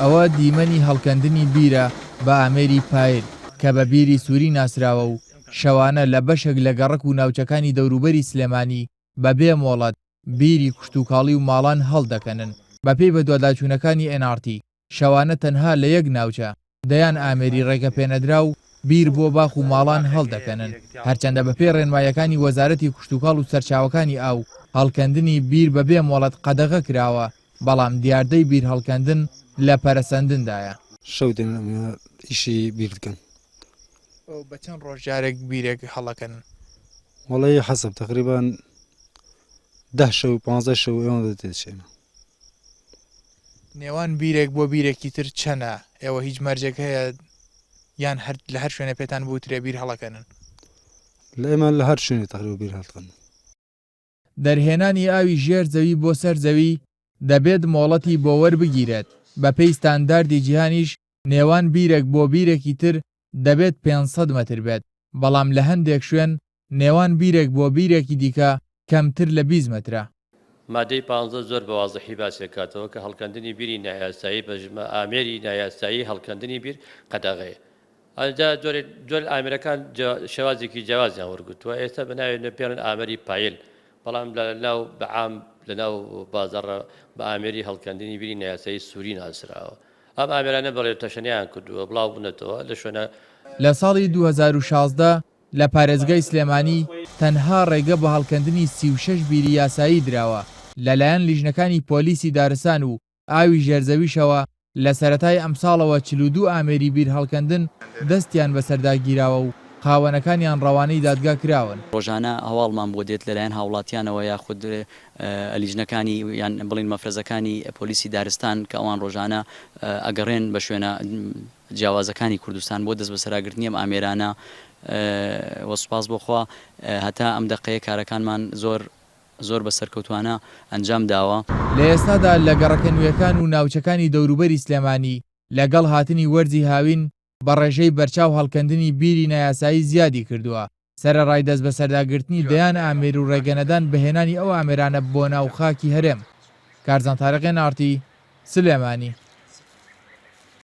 ئەوە دیمەنی هەڵکەندنی بیرە بە ئامێری پایل کە بە بیری سووری ناسراوە و شەوانە لە بەشێک لە گەڕەک و ناوچەکانی دەوروبەری سلێمانی بە بێ مۆڵەت بیری کشتوکاڵی و ماڵان هەڵدەکەنن. بەپێی بەدواداچوونەکانی ئێن ئاڕ تی، شەوانە تەنها لە یەک ناوچە دەیان ئامێری ڕێگەپێنەدراو بیر بۆ باخ و ماڵان هەڵدەکەنن، هەرچەندە بەپێی ڕێنماییەکانی وەزارەتی کشتوکاڵ و سەرچاوەکانی ئاو هەڵکەندنی بیر بەبێ مۆڵەت قەدەغە کراوە، بەڵام دیاردەی بیر هەڵکەندن لە پەرەسەندندایە. شەو دێن ئیشی بیر دکەن. بە چەند ڕۆژ جارێک بیرێک هەڵەکەنن؟ وەڵی حەسەب تەقریبان دە شەو پانزە شەو ئێوەندە تێدەچێنە. نێوان بیرێک بۆ بیرێکی تر چەنە؟ ئێوە هیچ مەرجێک هەیە یان هەر لە هەر شوێنێ پێتان بوترێ بیر هەڵەکەنن؟ لە ئێمە لە هەر شوێنێ تەقریبا بیر هەڵدەکەنن. دەرهێنانی ئاوی ژێر زەوی بۆ سەر زەوی دەبێت مۆڵەتی بۆ وەربگیرێت، بەپێی ستانداردی جیهانیش نێوان بیرێک بۆ بیرێکی تر دەبێت 500 مەتر بێت، بەڵام لە هەندێک شوێن نێوان بیرێک بۆ بیرێکی دیکە کەمتر لە 20 مەترە. مادەی پانزە زۆر بە وازحی باسی ئەکاتەوە کە هەڵکەندنی بیری نایاسایی بە ژمە ئامێری نایاسایی هەڵکەندنی بیر قەدەغەیە. ئەجا جۆرێ جۆر ئامێرەکان شێوازێکی جیاوازیان وەرگرتووە ئێستا بە ناوی پێڵێن ئامێری پایل بەڵام لە ناو بە عام لە ناو بازاڕە بە ئامێری هەڵکەندنی بیری نایاسایی سووری ناسراوە. ئەم ئامێرانە بەڵێ تەشەنەیان کردووە بڵاو بوونەتەوە لە شوێنە. لە ساڵی 2016 لە پارێزگای سلێمانی تەنها ڕێگە بە هەڵکەندنی 36 بیری یاسایی دراوە لەلایەن لیژنەکانی پۆلیسی دارستان و ئاوی ژێرزەویشەوە، لە سەرەتای ئەمساڵەوە 42 ئامێری بیر هەڵکەندن دەستیان بەسەردا گیراوە و خاوەنەکانیان ڕەوانەی دادگا کراون. ڕۆژانە هەواڵمان بۆ دێت لەلایەن هاوڵاتیانەوە یاخود لیژنەکانی یان بڵێین مەفرەزەکانی پۆلیسی دارستان کە ئەوان ڕۆژانە ئەگەڕێن بە شوێنە جیاوازەکانی کوردستان بۆ دەستبەسەراگرتنی ئەم ئامێرانە و سوپاس بۆ خوا هەتا ئەم دەقەیە کارەکانمان زۆر زۆر بە سەرکەوتوانە ئەنجام داوە. لە ئێستادا لە گەڕەکە نوێکان و ناوچەکانی دەوروبەری سلێمانی لەگەڵ هاتنی وەرزی هاوین بە ڕێژەی بەرچاو هەڵکەندنی بیری نایاسایی زیادی کردووە، سەرەڕای دەستبەسەرداگرتنی دەیان ئامێر و ڕێگەنەدان بە هێنانی ئەو ئامێرانە بۆ ناو خاکی هەرێم. کارزان تارق، ئێن ئاڕ تی، سلێمانی.